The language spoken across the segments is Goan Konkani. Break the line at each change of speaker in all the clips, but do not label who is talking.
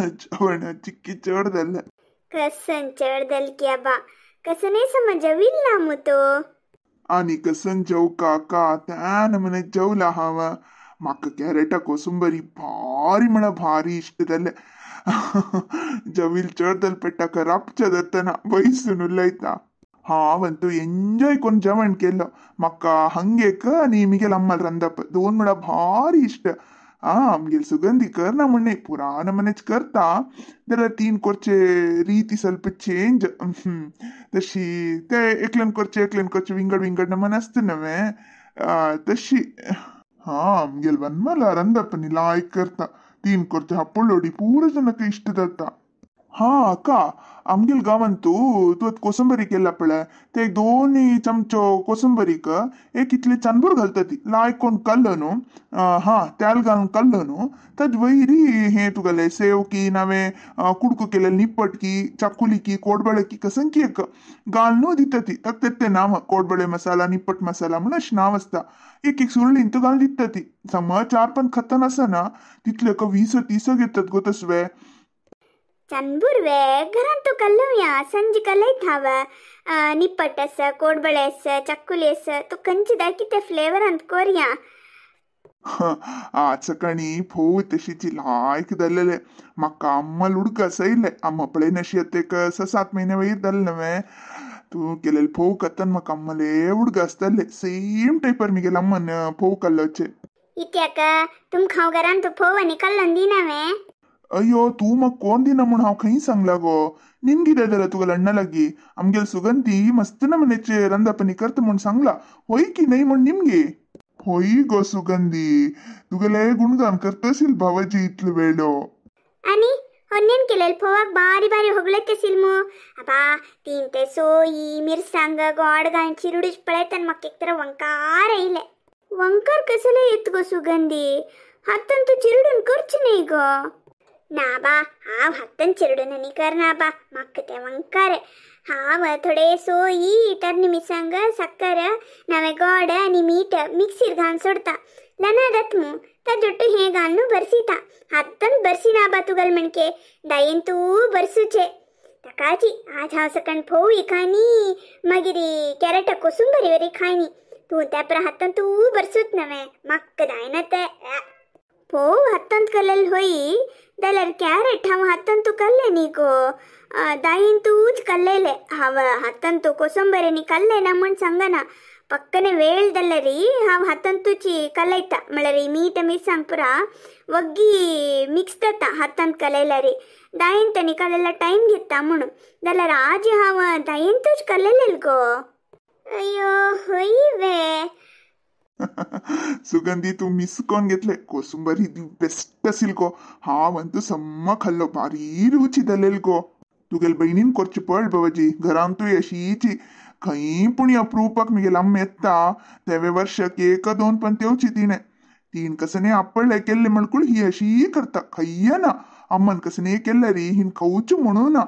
जेवण चिक्की चड जाल्लें.
कसन चड जाल की आबा, कसने समज जवील ना मु तो.
आनी कसन जेव काका, त्या नमुने जेवला हांव. म्हाका कॅरेटा कोसंबरी भारी म्हणा भारी इश्ट जाल्लें. जवील चड जाल पेट्टाका रापच्या जातना वयसून उलयता. हांव एन्जॉय करून जेवण केलो. म्हाका हंगेक आनी मिगेल अम्माल रांदप दोन म्हणा भारी इश्ट. आमगेल सुगंधी करना म्हण पुराण मनेच करता, जाल्यार तीन करचे रीती ಸ್ವಲ್ಪ चेंज. तशी ते एकल्यान करचे एकल्यान करचे विंगड विंगड नमन आसता नवे तशी. हा आमगेल वनमाला रांदप न्ही लायक करता, तीन करचे हप्पळोडी पुरो जनक इश्ट जाता. हा अक्का, आमगेल गांवांत तूं आतां कोसंबरी केला पळय, ते एक दोन चमचो कोसंबरीक एक इतले चानबूर घालता ती लायक कोण कल्लो न्हू. हा तेल घालून कल्लो न्हू, ताजे वयरी हें तुगेलें सेव की नवें कुडको केलें निप्पट की चाकुली की कोडबळे की कसंकी एक घालून दिता ती. ताका तें नांव कोडबळे मसाला निप्पट मसाला म्हूण अशें नांव आसता. एक एक सुरळीन तूं घालून दिता ती. समज 4-5 खतान आसना तितले 20 30 घेतात गो तसवे.
चनबूर वे घरांत तूं कल्लुया संजी कलयत हांव. निप्पट आसा, कोडबळे आसा, चक्कुली आसा, तूं खंयची जाय कितें फ्लेवरांत कोरया.
आज सकाळी फोव तशीची लायक जाल्लेले. म्हाका अम्मल उडकास आयले. अम्मा पळय नशी आतां एक 6-7 म्हयने वयर जाले नवे. तूं केलेले फोव खातान म्हाका अम्मले उडकास जाल्ले. सेम टायपार मिगेले अम्मान फोव कल्लोचे.
इत्याक तुमकां हांव घरांत फोव आनी कल्लोन दिना वे?
अय्यो तूं म्हाका कोण दिना म्हूण हांव खंय सांगला गो. निम कितें जालें तुका लण्णा लागीं? आमगेल सुगंधी मस्त नमुनेचे रांदपणी करता म्हूण सांगला, होय की न्हय म्हूण निमगे. होय गो सुगंधी, तुगेले गुणगान करता भावाजी इतलो वेळो.
आनी होन्नेन केलेल फोवाक बारी बारी होगळत आसील मू. आबा तीन ते सोयी मिरसांग गोड घालून चिरडूच पळयत आनी म्हाका एक तर वंकार आयले. वंकार कसले येत गो सुगंधी, हातान तूं चिरडून करची न्हय गो. ना बा, हांव हातान चिरडून आनी करना बा, म्हाका तें वंकार. हांव थोडे सोयी तरणी मिरसांग साकर नवें गोड आनी मीठ मिक्सीर घालून सोडता. लना जाता मू ताजोट्टू हें घालून बरसिता. हातान बरसिना बा तुगल म्हणके दायेन तूं बरसूचें. ताकाची आज हांव सकाळ फोव खायनी, मागीर कॅरेटा कोसंबरी वरी खायनी. तूं त्या पर हातान तूं बरसूत नवें, म्हाका जायना तें. फोव हातांत कल्लेल होय जाल्यार कॅरेट हांव हातान तूं कल्लें न्ही गो, दायेन तूंच कल्लेलें. हांव हातान तूं कोसंबरेनी कल्लें ना म्हूण सांगना, पक्कने वेळ जाल्यार हांव हातान तुची कलयता. म्हळ्यार मीठ मिरसांग पुरा वग्गी मिक्स जाता हातान कलयल्यार. दायेन तांणी कलयल्यार टायम घेता म्हणून, जाल्यार आज हांव दायेन तूच कलयलें गो. अय्यो हय वे.
सुगंधी तूं मिस कोण घेतले. कोसंबरी the best आसील गो. हांव तूं सम्म खाल्लो, भारी रुची जालेल गो. तुगेल बहिणीन करची पळ बाबाजी, घरांतूय अशीची खंय पूण अप्रुपाक मिगेल अम्मा येता तेवे वर्षाक 1 2 पण तेवची तिणें. तीन कसने आपडले केल्ले म्हणकूळ ही अशी करता खंय ना. अम्मान कसने केल्ले री हिन खावचें म्हणू ना.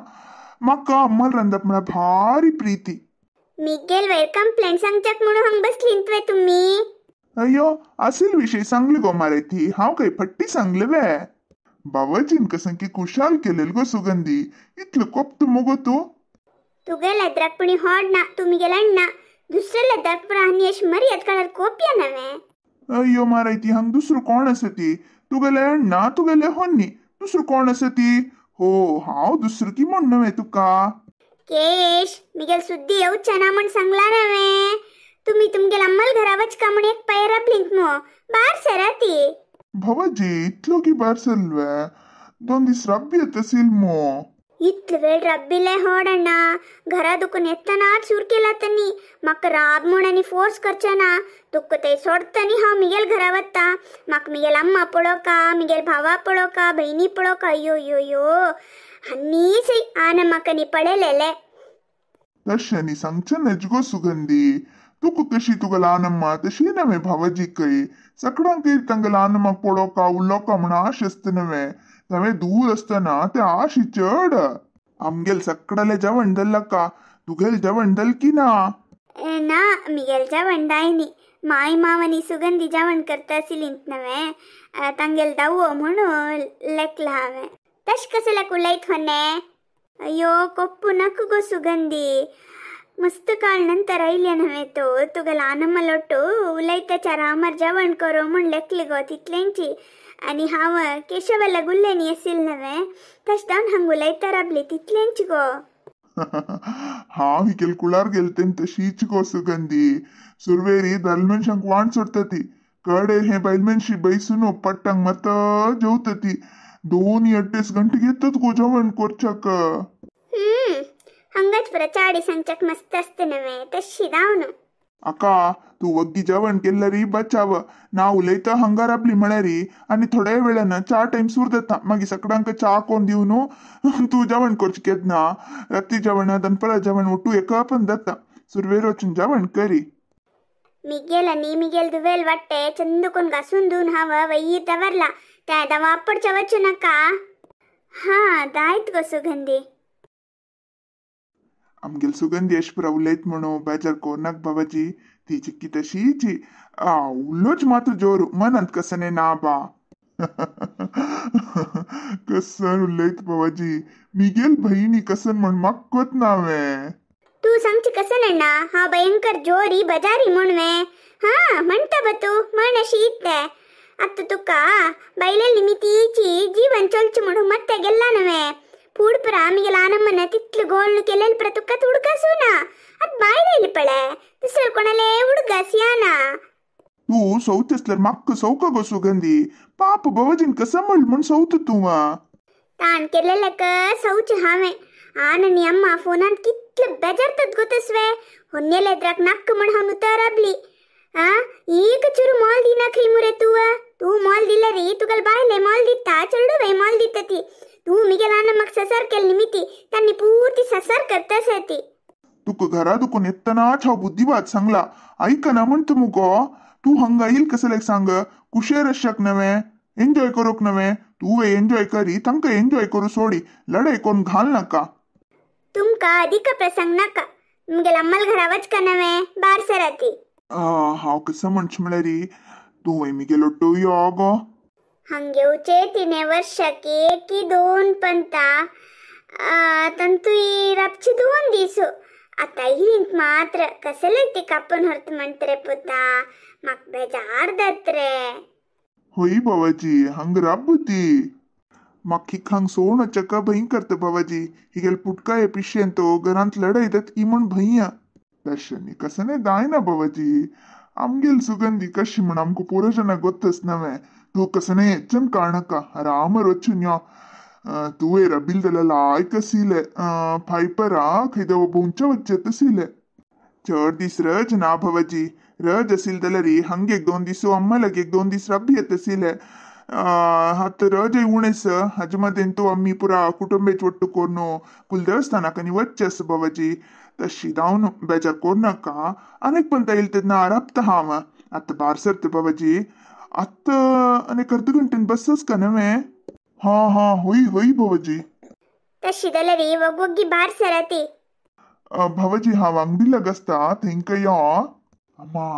म्हाका अम्माल रांदप म्हळ्यार भारी प्रिती.
मिगेल वयर कंप्लेंट सांगच्याक म्हणून हांग बसलीं तुवें तुमी.
अय्यो असील विशय सांगली गो मारे ती, हांव काय फट्टी सांगले वे. बाबाजीन कसं की कुशाल केलेल गो सुगंधी, इतलो कोपत मुगो तूं.
तुगेल लद्राकपणी होड ना, तूं मिगेल अण्णा दुसऱ्या लद्राकपणा आनी अशी मर्याद काळार कोपया नवे.
अय्यो माराय ती, हांग दुसरो कोण आसा ती? तुगेले अण्णा तुगेले होन्नी, दुसरो कोण आसा ती? हो हांव दुसरो की म्हण नवे तुका.
केश मिगेल सुद्दी येवच्या ना म्हण सांगला नवे. तुम्ही तुमगेल अम्मल घरा वचका म्हण एक पाय राबलींत मो बार सरा ती.
भावाजी इतलो की बार सरवे, 2 दीस राब्बी येत असील मो.
इतलो वेळ रब्बिले होड अण्णा, घरा दुखून येतना चूर केला तनी. म्हाका राब म्हूण आनी फोर्स करचे ना, तुका ते सोडतनी हांव मिगेल घरा वता. म्हाका मिगेल अम्मा पळोवका, मिगेल भावा पळोवका, भयणी पळोवका. अय्यो यो यो आनी सय आना म्हाका न्ही पळयलेले.
तशें न्ही सांगचें न्हय गो सुगंधी, तुका कशी तुका ल्हान अम्मा तशी नव्हे भावाजी कय. सगळ्यांक तांकां ल्हान अम्माक पळोवका उलोवका म्हूण आश आसता नव्हे, नव्हे दूर आसतना ते आशी चड. आमगेल सगळ्याले जेवण जाल्ला का, तुगेल जेवण जाल की ना?
ना मिगेल जेवण जायनी. माय माव आनी सुगंधी जेवण करता आशिल्लीं नव्हे, तांगेल दावो म्हणून लेखला हांवें. तश कसल्याक उलयत होने अय्यो कोप्पु नक्कु सुगंधी मस्त काळ नंतर आयले नव्हे तो तुगा ल्हान उलयता चारामर जेवण करो म्हूण लेखले गो तितलेंची आनी हांव केशवाला गुल्लेनी असील नव्हे तश जावन हांग उलयता राबली तितलेंच गो.
हांव हिकेल कुळार गेल तशीच गो सुगंधी. सुरवेरी दाल मनशांक वाण सोडटा ती कडे हे बायल मनशी बैसून पट्टांक मत जेवता ती दोन अड्डेस घंटे घेतात गो जेवण करच्याक.
हंगाच पुरा चाडी सांगच्याक मस्त असते नव्हे तशी जावन.
अक्का तू वग्गी जेवण केल्लरी बचाव ना उलयता हंगा राबली म्हळ्यारी आनी थोड्या वेळान चा टायम सूर जाता मागीर सगळ्यांक चा कोण दिवन तू जेवण करचें केन्ना राती जेवण दनपरा जेवण ಒಟ್ಟು एका पण जाता. सुरवेर वचून जेवण करी.
मिगेल आनी मिगेल दुवेल वाट्टे चंदूकोन घासून धुवन हांव वयीर दवरला त्या वापरच्या वचू नका. हा दायत गो सुगंधी.
आमगेल सुगंधी अश पुरा उलयत म्हणू बेजार कोरनाक बाबाजी. ती चिक्की तशीची उल्लोच मात्र जोर मनांत कसने ना बा. कसन उलयत बाबाजी मिगेल बहिणी कसन म्हण म्हाका ना वे.
तू सांगची कसं ना हा भयंकर जोरी बजारी म्हण वे. हा म्हणता बा तू म्हण अशी इत्ते आत्ता तुका बायले निमितीची जीवन चलची म्हणून मत्ते गेल्ला नव्हे फूड परा मिगेल आनम्मन तितले गोल केलेल परा तुका तुडकासू ना आत बायले पळे दुसरे कोणाले उडगास याना.
तू सौत असल्यार म्हाका सौका गो सुगंधी. पाप बाबाजीन कसं म्हण म्हण सौत तूं.
ताण केलेले सौच हांवें आननी अम्मा फोनान कितले बेजारतात गो तसवे होन्नेले द्राक नक्क म्हण हांव उतर राबली. आ एक चुरू मोल दिना खंय मुरे तूं. तूं मोल दिले रे तुका बायले मोल दिता चेडू बाय मोल दिता ती तूं मिगेल आनम्माक ससार केल निमिती तांणी पूर्ती ससार करतास ती.
तुका घरा दुखून येतनाच हांव बुद्धिवाद सांगला ऐकना म्हणटा मुगो. तूं हांगा येयल कसल्याक सांग कुशेर आसच्याक नव्हे एन्जॉय करूंक नव्हे. तूं एन्जॉय करी तांकां एन्जॉय करूं सोडी लढाई करून घाल नाका.
तुमका अधिक प्रसंग नाका मिगेल अम्मल घरा वचका नव्हे बार सराती.
हांव कसं म्हणचें म्हळ्यार तूं मिगेल ಒಟ್ಟು यो गो.
हंग येवचे तिने वर्षाक एकी दोन पंता ತಂತುಯಿ ರಪ್ಚಿ 2 ದಿವಸ आता हिंत मात्र कसले ते कापून हरत म्हणत्रे पुता म्हाका बेजार जात्रे.
होय बाबाजी हंग राबती म्हाका हांग सोण वचका भंय करता बाबाजी. हिगेल पुटकाय पिशेन तो घरांत लढाई जात की म्हण भंय. तशें कसं जायना बाबाजी. आमगेल सुगंधी कशी म्हण आमकां पुरो गोत्तच नव्हे. तूं कसं हेच्यान काडनाका आरामार वचून यो. तुवें रबील जाल्यार लायक आशिल्लें फायपरा खंय देव भोंवचे वचचें तशिल्लें. चड दीस रज ना बाबाजी. रज आशिल्लें जाल्यार हांग एक 2 दीस अम्मालाग एक 2 दीस राबी येत आशिल्लें. आतां रजय उणेस हाजे मदेन तूं आमी पुरा कुटुंबेच ಒಟ್ಟು कोरून कुलदेवस्थानाक आनी वचचें आसा बाबाजी. तशी जावन बेजार कोरनाका आनीक पण येयल तेन्ना राबता हांव. आतां भार सरता बाबाजी. आतां आनी अर्द घंटेन बसस का नव्हे. हा हा होय होय बाबाजी.
तशी जाल्यार वगवग्गी भार सराती.
भावाजी हांव अंगडी लाग आसता थंयका यो. अम्मा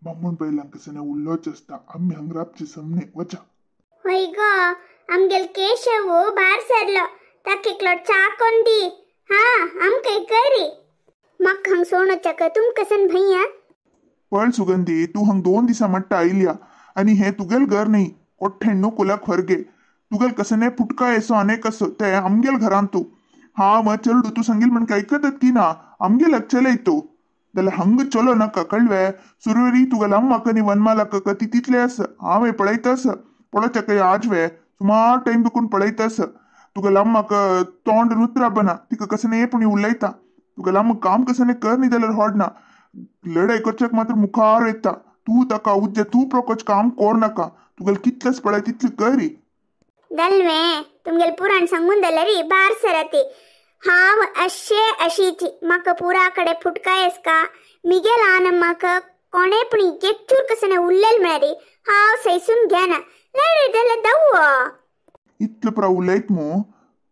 बामण बैलांक कसं उल्लोच आसता आमी हांगा राबचे समने वचा.
होय गो आमगेल केशव भार सरलो ताका एकलो चा कोण दी. हा आमकां करी म्हाका हांग सोण वचका तुम कसन भंय.
पळ सुगंधी तूं हांग 2 दिसां म्हणटा आयल्या आनी हें तुगेल घर न्ही कोठ्ठेण्णू कुलाक ಹೊರಗೆ तुगेल कसं फुटका येसो आनी कसो ते आमगेल घरांत तूं. हा मग चेडू तूं सांगील म्हण आयकतात की ना आमगेलाक चलयतो जाल्यार हंग चलो नाका कळवे. सुरवेरी तुगेल अम्माक आनी वनमालाक ती तितले आसा हांव पळयता आसा पळोवच्या आजवे सुमार टायम दुखून पळयता आसा. तुगेल अम्माक तोंड रुत्राबना तिका कसं पूण उलयता. तुगेल अम्मा काम कसं कर न्ही जाल्यार होडना लढाई करच्याक मात्र मुखार येता. तूं ताका उज्जे तूं प्रोकोच काम कोर नाका तुगेल कितलेच पळय तितले करी.
दलवे तुमगेल पुराण सांगून जाल्यार भार सराती. हांव अशे अशीची म्हाका पुरा कडेन फुटकायस का मिगेल आनम्माक कोणे पूण एकचूर कसं उल्लेल म्हळ्यार हांव सैसून घेना लढाई जाल्यार दवो.
इतलें पुरा उलयत मू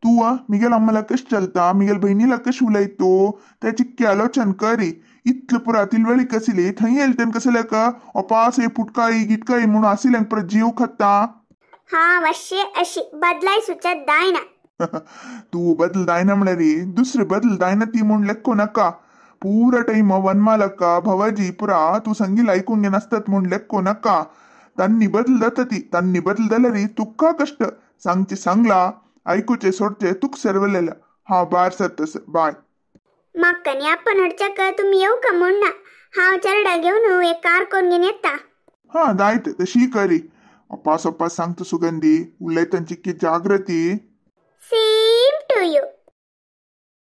तूं मिगेल अम्माला कशें चलता मिगेल बहिणीला कशें उलयत तूं तें चिक्के आलोचन करी. इतलें पुरा तिलवेळी कसली थंय येयले तेन्ना कसलें अपास फुटकाय गिटकाय म्हणून आशिल्ल्यांक परत जीव खाता.
हांव अशे अशी बदलाय सुचत जायना.
तू बदल दायना म्हळ्यारी दुसरे बदल दायना ती म्हूण लेक्को नाका. पूरा टाइम वनमालक्का भवाजी पुरा तू संगील ऐकून घे नसतात म्हूण लेक्को नाका. तन्नी बदल जाता ती, तन्नी बदल जाल्यारी तुका कष्ट. सांगचे सांगला, ऐकूचे सोडचे तुक सर्वलेलं. हा बार सरतस बाय.
म्हाका न्ही आपण हडच्याक तुमी येऊ का म्हूण ना, हांव चेरडा घेवन एक कार करून घेवन येता.
हा जायत तशी करी. अप्पा सप्पा सांगता सुगंधी, उलयतांची की जागृती.
Same to you.